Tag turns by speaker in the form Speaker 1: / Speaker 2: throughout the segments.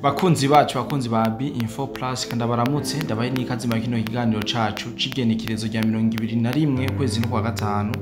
Speaker 1: Bakunzi bacu, bakunzi ba B Info Plus, kandi baramutse, ndabaye n'ikaze mu kino kiganiro cacu c'igenekerezo rya 21 ukwezi kwa gatanu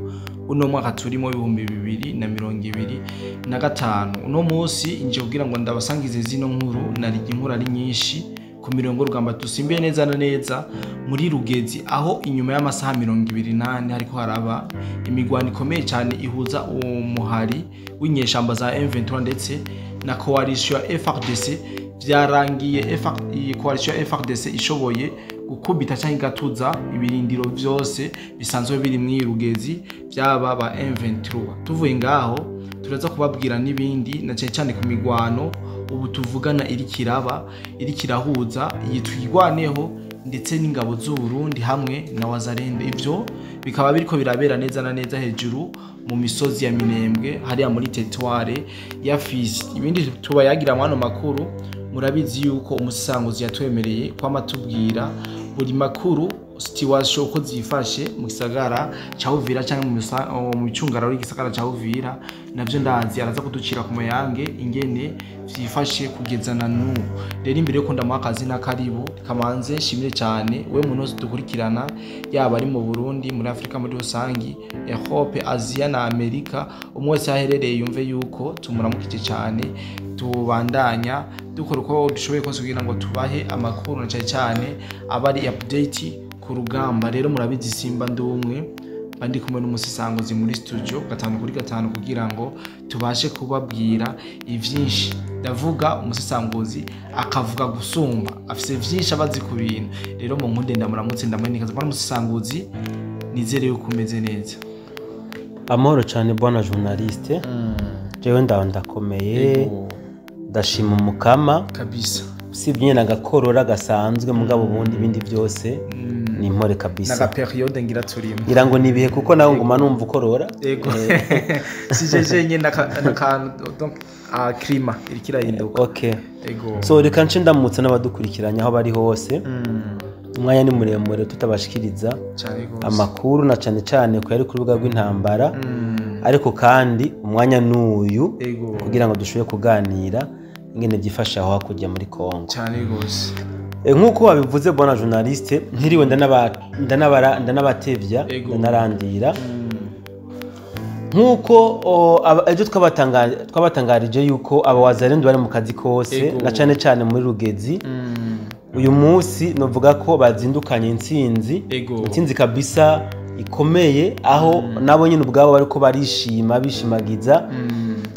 Speaker 1: uno mwaka turimo 2025. Uno munsi inje kugira ngo ndabasangize zino nkuru, nari inkuru ari nyinshi ku mirongo rugamba. Dusimbiye neza na neza muri Rugezi, aho inyuma y'amasaha 24 hariko haraba imigwano ikomeye cyane ihuza uwo muhari w'inyeshamba za M23 ndetse na coalition ya FARDC. Vyarangiye iyi coalition ya FARDC ishoboye gukubita cyangwa igatuza ibirindiro vyose bisanzwe biri mu Rugezi byaba ba M23. Tuvuye ngaho turaza kubabwira n'ibindi, na cyane cyane ku migwano ubu tuvugana iri kiraba iri kirahuza yitwigwaneho ndetse n'ingabo z'u Burundi hamwe na Wazalendo. Ivyo bikaba biriko birabera neza na neza hejuru mu misozi ya Minembwe, hariya muri territoire ya Fizi. Ibindi tubayagira mwano makuru, murabizi yuko umusanguzi yatwemereye kwama tubwira buri makuru situation uko zifashe mu gisagara ca Uvira cyangwa mu micungararo y'igisagara ca Uvira. Navyo ndazi araza kuducira ku mayange ingene vyifashe kugeza na n'ubu. Rero imbere yuko ndamuha akazi na karibu, kamanze shimire cyane we muntu wese dukurikirana, yaba ari mu Burundi, muri Afrika muri rusangi, Europe, Asia na Amerika, umwe wese aherereye yumve yuko tumuramukije cyane. Tubandanya dukora uko dushoboye kose kugira ngo tubahe amakuru, na cyane cyane aba ari update ku rugamba. Rero murabizi, simba ndumwe, bandi kumwe n'umusisanguzi muri studio gatanu kuri gatanu kugira ngo tubashe kubabwira ivyinshi. Ndavuga umusisanguzi akavuga gusumba, afise vyinshi abazi ku bintu. Rero mu nkunde ndamuramutse, ndamwenekaza bwana umusisanguzi, nizere yuko umeze neza.
Speaker 2: Amahoro cyane bwana journaliste. Jewe ndaho ndakomeye. Ndashima umukama.
Speaker 1: Kabisa.
Speaker 2: Usibye nyine agakorora gasanzwe, mugabo ubundi ibindi byose ni impore kabisa.
Speaker 1: N'aga période ngira turimo.
Speaker 2: Ngira ngo ni ibihe, kuko nawe nguma numva ukorora.
Speaker 1: Ego, si jeje nyine n'akantu, donc a climat iriko irahinduka. Ego.
Speaker 2: So reka nce ndamutse n'abadukurikiranye aho bari hose. Umwanya ni muremure tutabashikiriza
Speaker 1: cyane gose
Speaker 2: amakuru, na cyane cyane ko yari ku rubuga rw'intambara, ariko kandi umwanya n'uyu kugira ngo dushobore kuganira ingene byifashe aho hakurya muri Kongo.
Speaker 1: Cyane gose.
Speaker 2: Nk'uko wabivuze bwana journaliste, ntiriwe ndanabatevya, ndanarandira. Nk'uko ejo twabatangarije yuko aba Wazalendo bari mu kazi kose, na cyane cyane muri Rugezi, uyu munsi novuga ko bazindukanye intsinzi, intsinzi kabisa ikomeye, aho nabo nyine ubwabo bariko barishima bishimagiza,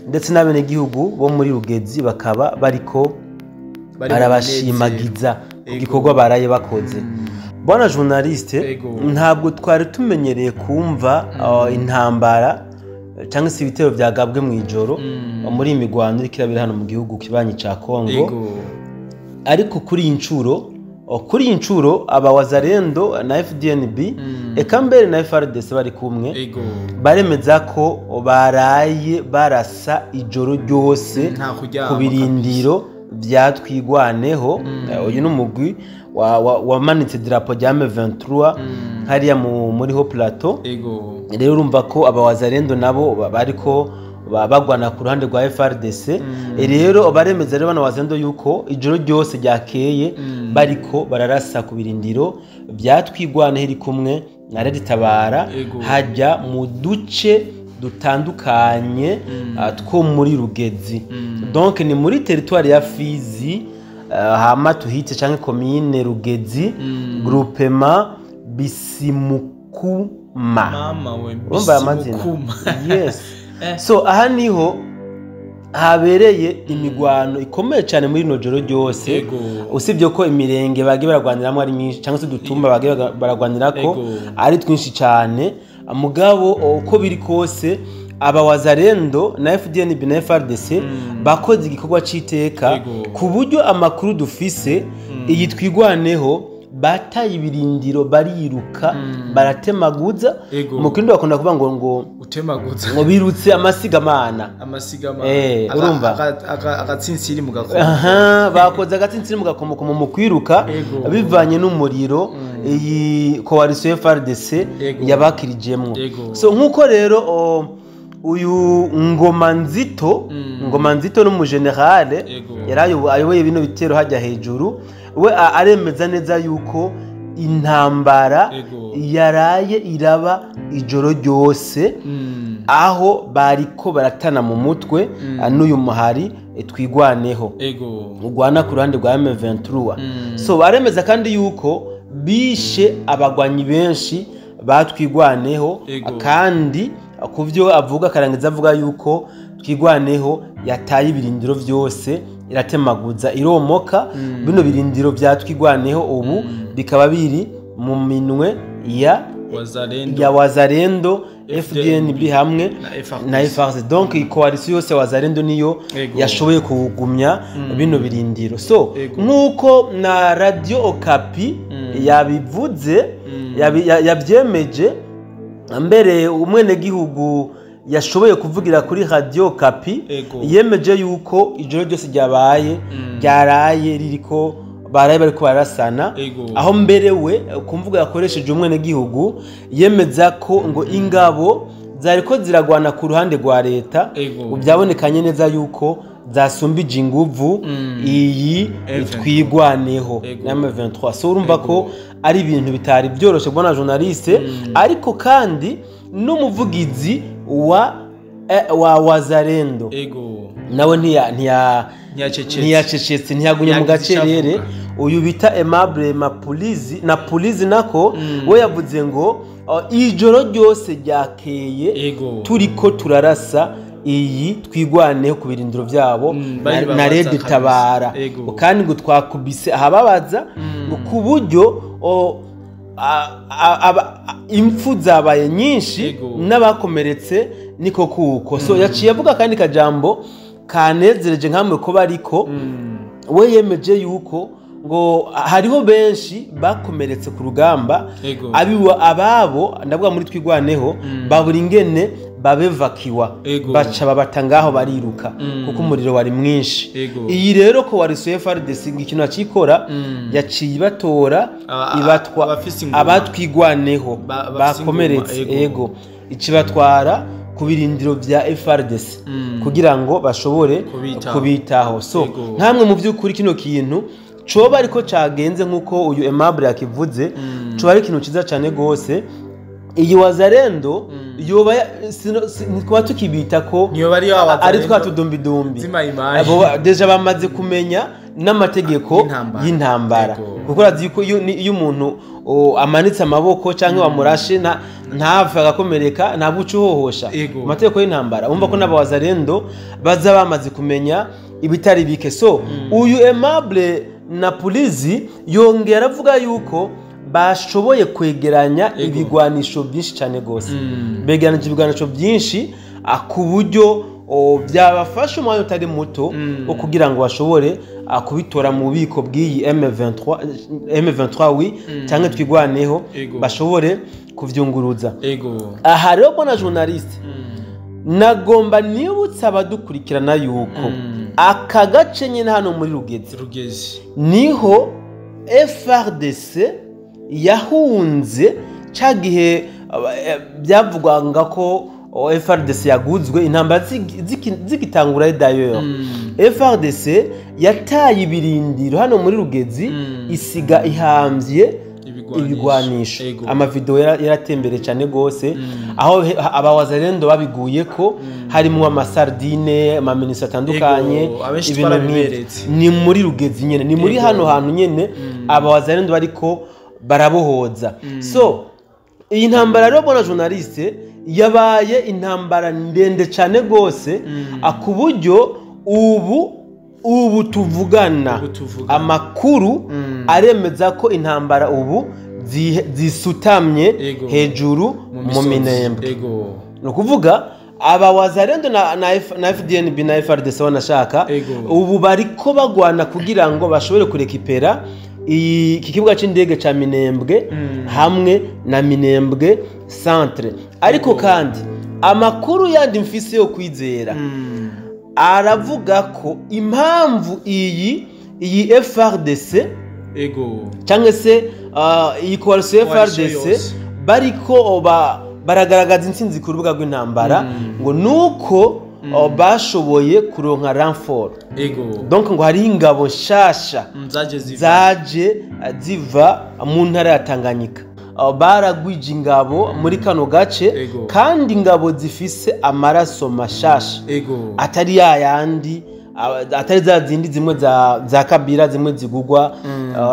Speaker 2: ndetse n'abenegihugu bo muri Rugezi bakaba bariko
Speaker 1: bari mu
Speaker 2: barabashimagiza ku gikorwa baraye bakoze. Bwana journaliste, ntabwo twari tumenyereye kumva intambara cyangwa se ibitero byagabwe mu ijoro muri iyi migwano iriko irabera hano mu gihugu kibanyi ca Kongo, ariko kuri iyi ncuro aba Wazalendo na FDNB, eka mbere na FARDC bari kumwe, baremeza ko baraye barasa ijoro ryose
Speaker 1: nta kuryama
Speaker 2: ku birindiro bya Twigwaneho. Uyu ni umugwi wamanitse drapeau rya M23 hariya muri Haut Plateau. Rero urumva ko aba Wazalendo nabo bariko bagwana ku ruhande rwa FARDC. Rero baremeza rero bano Wazalendo yuko ijoro ryose ryakeye bariko bararasa ku birindiro bya Twigwaneho iri kumwe na Red Tabara, hajya mu duce dutandukanye two muri Rugezi. Donc ni muri territoire ya Fizi, hama tuhite canke commune Rugezi, groupement Bisimukuma.
Speaker 1: Mama we!
Speaker 2: Urumva aya mazina?
Speaker 1: Bisimukuma.
Speaker 2: Yes. So aha niho habereye imigwano ikomeye cyane muri rino joro ryose. Usibye ko imirenge bagiye baragwaniramo ari myinshi, cyangwa se udutumba bagiye baragwanirako ari twinshi cyane, mugabo uko biri kose aba Wazalendo na FDNB na FARDC bakoze igikorwa c'iteka, ku buryo amakuru dufise, iyi Twigwaneho bataye ibirindiro bariruka, baratemaguza. Mu kindi bakunda kuvuga ngo
Speaker 1: utemaguza,
Speaker 2: ngo birutse amasigamana.
Speaker 1: Amasigama.
Speaker 2: Urumva?
Speaker 1: Agatsinsiri mu gakomo.
Speaker 2: Aha, bakoze agatsintsiri mu gakomokomo mu kwiruka, bivanye n'umuriro iyi coalition FARDC yabakirijemwo. So nk'uko rero Uyu Ngoma Nzito, Ngoma Nzito n'umugenerale yari ayoboye bino bitero hajya hejuru, we aremeza neza yuko intambara yaraye iraba ijoro ryose, aho bariko baratana mu mutwe n'uyu muhari Twigwaneho ugwana ku ruhande rwa M23. So baremeza kandi yuko bishe abagwanyi benshi batwigwaneho, kandi kuvyo avuga karangiza avuga yuko Twigwaneho yataye ibirindiro vyose iratemaguza iromoka. Bino birindiro bya Twigwaneho ubu bikaba biri mu minwe ya Wazalendo, FDNB hamwe na FARDC. Donc coalition yose Wazalendo niyo yashoboye kugumya bino birindiro. So nkuko na Radio Okapi yabivuze, yabyemeje mbere, umwene gihugu yashoboye kuvugira kuri Radio Okapi yemeje yuko ijoro ryose ryabaye ryaraye ririko baraye bariko barasana, aho mbere we kumvuga yakoresheje umwene gihugu yemeza ko ngo ingabo zariko ziragwana ku ruhande rwa leta byabonekanye neza yuko zasumbije inguvu iyi Twigwaneho na M23. So urumva ko ari ibintu bitari byoroshe kubona journaliste, ariko kandi n'umuvugizi wa Wazalendo nawe ntiyacecetse, ntiyagunya mu gacerere. Uyu bita Aimable Mapulizi na Pulizi nako we yavuze ngo ijoro ryose ryakeye turiko turarasa iyi Twigwaneho ku birindiro byabo na Red Tabara, kandi ngo twakubise ahababaza ngo ku buryo impfu zabaye nyinshi n'abakomeretse niko kuko. So yaciye avuga kandi kajambo kanezereje nkamwe ko bariko, we yemeje yuko ngo hariho benshi bakomeretse ku rugamba, ababo ndavuga muri Twigwaneho babura ingene babevakiwa baca babatangaho bariruka kuko umuriro wari mwinshi. Iyi rero ko wari FARDC ikintu akikora yaciye batora ibatwa abatwigwaneho bakomeretse, ego ikibatwara ku birindiro bya FARDC kugira ngo bashobore kubitaho. So nkamwe mu by'ukuri kino kintu coba ariko cagenze nkuko uyu Aimable yakivuze, coba ari ikintu ciza cyane gose. Iyi Wazalendo yoba ntitwa tukibita ko ari twa tudumbidumbi, abo deja bamaze kumenya n'amategeko y'intambara, kuko urazi yuko iyo umuntu amanitse amaboko cyangwa bamurashe ntapfa agakomereka nta buca uhohosha amategeko y'intambara. Umva ko n'aba Wazalendo baza bamaze kumenya ibitari bike. So uyu Aimable na Pulizi yongera avuga yuko bashoboye kwegeranya ibigwanisho byinshi cyane gose, begeranya ibigwanisho byinshi ku buryo byabafasha umwanya utari muto wo kugira ngo bashobore kubitora mu bubiko bw'iyi M23 wi cyangwa Twigwaneho bashobore kuvyunguruza. Aha rero bona journaliste nagomba nibutsa abadukurikirana yuko aka gace nyine hano muri Rugezi niho FARDC yahunze ca gihe byavugwanga ko FARDC yaguzwe intambara zigitangura. D'ailleurs FARDC yataye ibirindiro hano muri Rugezi isiga ihamvye ibigwanisho. Amavideo yaratembere cyane gose aho abawazalendo babiguye ko harimo amasardine, amaminisi atandukanye, ibintu ni muri Rugezi nyene, ni muri hano hantu nyene abawazalendo bariko barabohoza. So iyi ntambara rero bona journaliste yabaye intambara ndende cyane gose, akuburyo ubu tuvugana amakuru aremeza ko intambara ubu zisutamye hejuru mu Minembwe. No kuvuga aba Wazalendo na FDNB na FARDC wanashaka ubu bariko bagwana kugira ngo bashobore kurekipera iki kibuga c'indege ca Minembwe hamwe na Minembwe centre. Ariko kandi amakuru yandi mfise yo kwizera aravuga ko impamvu iyi FARDC cyangwa se iyi coalition FARDC bariko baragaragaza intsinzi ku rubuga rw'intambara, ngo nuko bashoboye kuronka renfort. Donc ngo hariho ingabo nshasha zaje ziva mu ntara ya Tanganyika. Baragwije ingabo muri kano gace, kandi ingabo zifise amaraso mashasha atari yayandi, atari za zindi zimwe za Kabila, zimwe zigugwa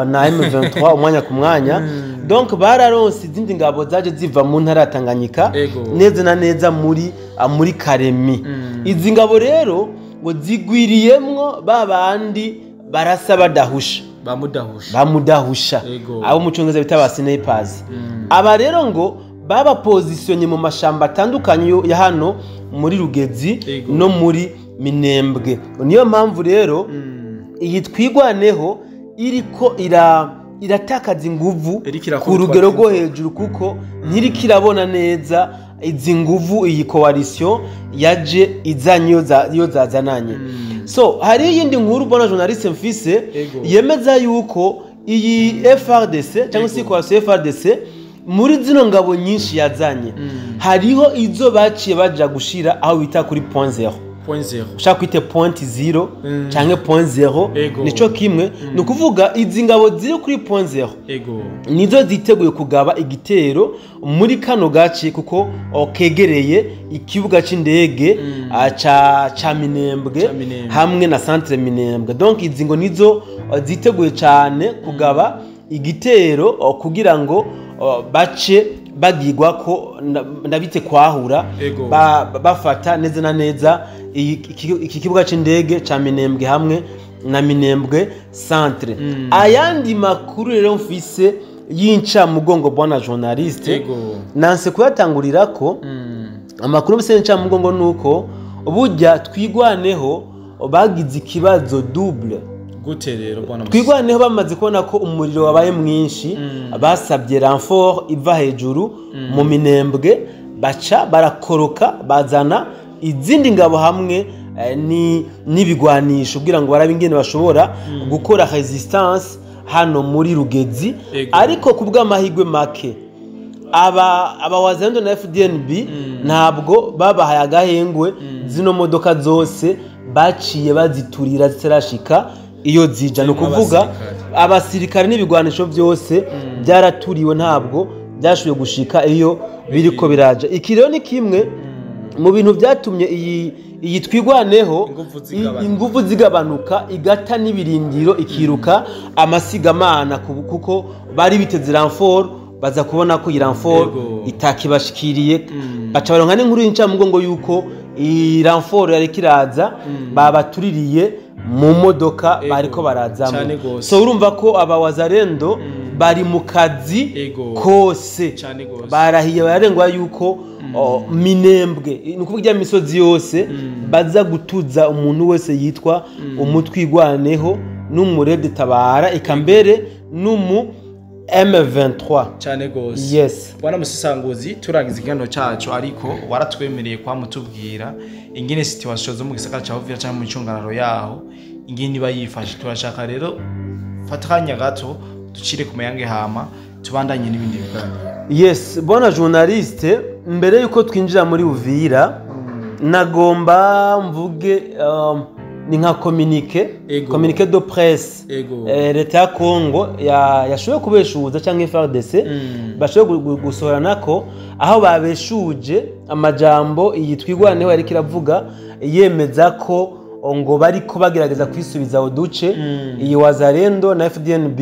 Speaker 2: na M23 umwanya ku mwanya. Donc bararonse izindi ngabo zaje ziva mu ntara ya Tanganyika, neza na neza muri Karemi. Izi ngabo rero ngo zigwiriyemwo babandi barasa badahusha, bamudahusha, abo mu cyongereza bita ba snipers. Aba rero ngo baba positionye mu mashamba atandukanye ya hano muri Rugezi no muri Minembwe. Niyo mpamvu rero iyi Twigwaneho iriko iratakaza inguvu ku rugero rwo hejuru, kuko ntirikirabona neza izi nguvu iyi coalition yaje izanye iyo zazananye. So hari iyindi nkuru bona journaliste mfise yemeza yuko iyi FRDC cyangwa se coalition FRDC muri zino ngabo nyinshi yazanye, hariho izo baciye baja gushira aho bita kuri point 0. Ushaka kwite point 0 canke point 0 nico kimwe. Ni ukuvuga izi ngabo ziri kuri point 0 nizo ziteguye kugaba igitero muri kano gace, kuko kegereye ikibuga c'indege ca Minembwe hamwe na centre Minembwe. Donc izi ngo nizo ziteguye cane kugaba igitero kugira ngo bace bagirwa ko ndabite kwahura bafata neza na neza iki kibuga c'indege ca Minembwe hamwe na Minembwe centre. Ayandi makuru rero mfise yinca mugongo bwana journaliste, nanse kuyatangurira ko amakuru mfise yinca mugongo nuko burya Twigwaneho bagize ikibazo double.
Speaker 1: Gute rero bwana?
Speaker 2: Twigwaneho bamaze kubona ko umuriro wabaye mwinshi, basabye renfort iva hejuru mu Minembwe, baca barakoroka bazana izindi ngabo hamwe n'ibigwanisho kugira ngo barabe ingene bashobora gukora resistance hano muri Rugezi. Ariko kubw'amahigwe make aba Wazalendo na FDNB ntabwo babahaye agahengwe, zino modoka zose baciye baziturira zitarashika iyo zija. No kuvuga abasirikare n'ibigwanisho byose byaraturiwe, ntabwo byashoboye gushika iyo biriko biraja. Iki rero ni kimwe mu bintu byatumye iyi Twigwaneho inguvu zigabanuka, igata n'ibirindiro, ikiruka amasigamana, kuko bari biteze renfort, baza kubona ko iyi renfort itakibashikiriye, baca baronka n'inkuru y'incamugongo yuko iyi renfort yari kiraza, babatuririye mu modoka bariko barazamo. So urumva ko aba Wazalendo bari mu kazi kose, barahiye bararengwa yuko Minembwe ni ukuvuga imisozi yose baza gutuza umuntu wese yitwa umutwigwaneho n'umurede tabara, ikambere n'umu M23
Speaker 1: cyane gose.
Speaker 2: Yes
Speaker 1: bwana Musisanguzi, turangiza ikiganiro cyacu, ariko waratwemereye kwa mutubwira ingene situation zo mu gisagara ca Uvira cyangwa mu cyunganaro yaho ingene iba yifashe. Turashaka rero fatanya gato ducire ku mayange hama tubandanye n'ibindi biganiro.
Speaker 2: Yes bwana journaliste, mbere yuko twinjira muri Uvira nagomba mvuge ni nka communiqué de presse leta ya Congo yashoboye kubeshuza cyangwa FARDC bashoboye gusohora nako, aho babeshuje amajambo iyi Twigwaneho yari kiravuga yemeza ko ngo bariko bagerageza kwisubiza uduce iyi Wazalendo na FDNB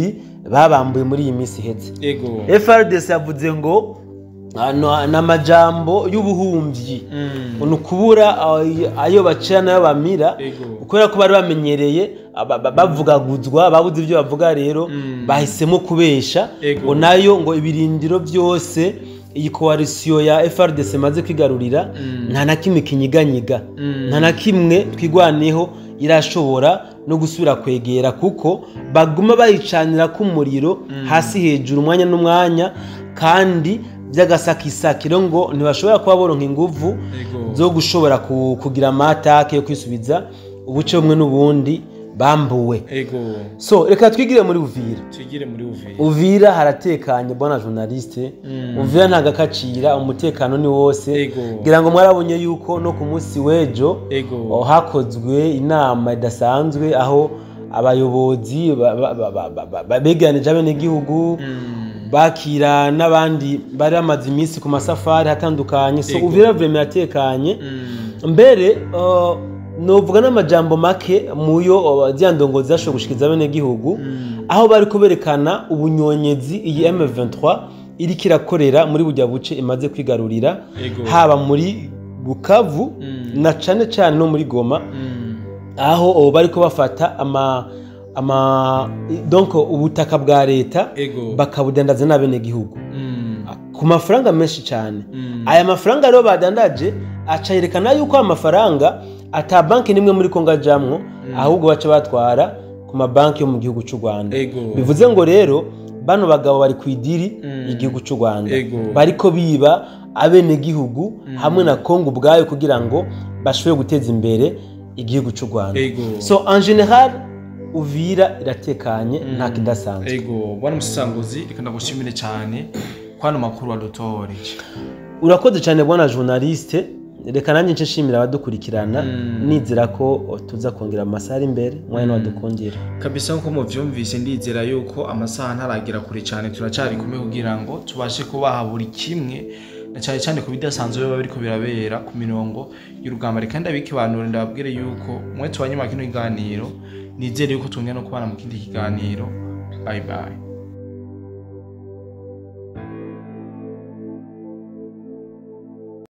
Speaker 2: babambuye muri iyi minsi iheze. FARDC yavuze ngo n'amajambo y'ubuhumyi ni ukubura ayo bacira nayo bamira, kubera ko bari bamenyereye bavugaguzwa, babuze ibyo bavuga, rero bahisemo kubesha ngo nayo ngo ibirindiro byose iyi coalition ya FARDC maze kwigarurira nta na kimwe kinyiganyiga, nta na kimwe Twigwaneho irashobora no gusubira kwegera, kuko baguma bayicanira ku muriro hasi hejuru umwanya n'umwanya, kandi by'agasakisakiro ngo ntibashobora kuba boronka inguvu zo gushobora kugira amatake yo kwisubiza ubuce bumwe n'ubundi Bambuwe.
Speaker 1: Ego.
Speaker 2: So reka twigire muri Uvira.
Speaker 1: Twigire muri Uvira.
Speaker 2: Uvira haratekanye, bwana journaliste. Uvira nta gakacira, umutekano ni wose. Ngira ngo mwarabonye yuko no ku munsi w'ejo hakozwe inama idasanzwe, aho abayobozi begeranije abenegihugu, bakira n'abandi bari bamaze iminsi ku masafari atandukanye. So Uvira vraiment yatekanye. Mbere novuga n'amajambo make muyo ziriya ndongozi zashoboye gushikiriza abenegihugu, aho bari kuberekana ubunyonyezi iyi M23 iriko irakorera muri burya buce imaze kwigarurira, haba muri Bukavu na cane cane no muri Goma, aho bariko bafata ama donc ubutaka bwa leta, bakabudandaza n'abenegihugu ku mafaranga menshi cyane. Aya mafaranga rero badandaje, aca yerekana yuko aya mafaranga ata banki nimwe muri Kongo ajamwo, ahubwo baca batwara ku mabanki yo mu gihugu cy'u Rwanda. Bivuze ngo rero bano bagabo bari ku idiri y'igihugu cy'u Rwanda, bariko biba abenegihugu hamwe na Kongo ubwayo kugira ngo bashobore guteza imbere igihugu cy'u Rwanda. So en général Uvira iratekanye, nta kidasanzwe.
Speaker 1: Ego, bwana musanguzi, reka ndagushimire cyane kwano makuru wadutoreje.
Speaker 2: Urakoze cyane, bwana journaliste. Reka nanjye nce nshimira abadukurikirana, nizera ko tuza kongera mu masaha ari imbere umwanya wadukundira.
Speaker 1: Kabisa, nkuko muvyumvise, ndizera yuko amasaha ntaragera kure cyane, turacyari kumwe kugira ngo tubashe kubaha buri kimwe, na cyane cyane ku bidasanzwe biba biriko birabera ku mirongo y'urugamba. Reka ndabikibanure, ndababwire yuko mwe tubanye mu kino kiganiro, nizere yuko tongera no kubana mu kindi kiganiro. Bye bye.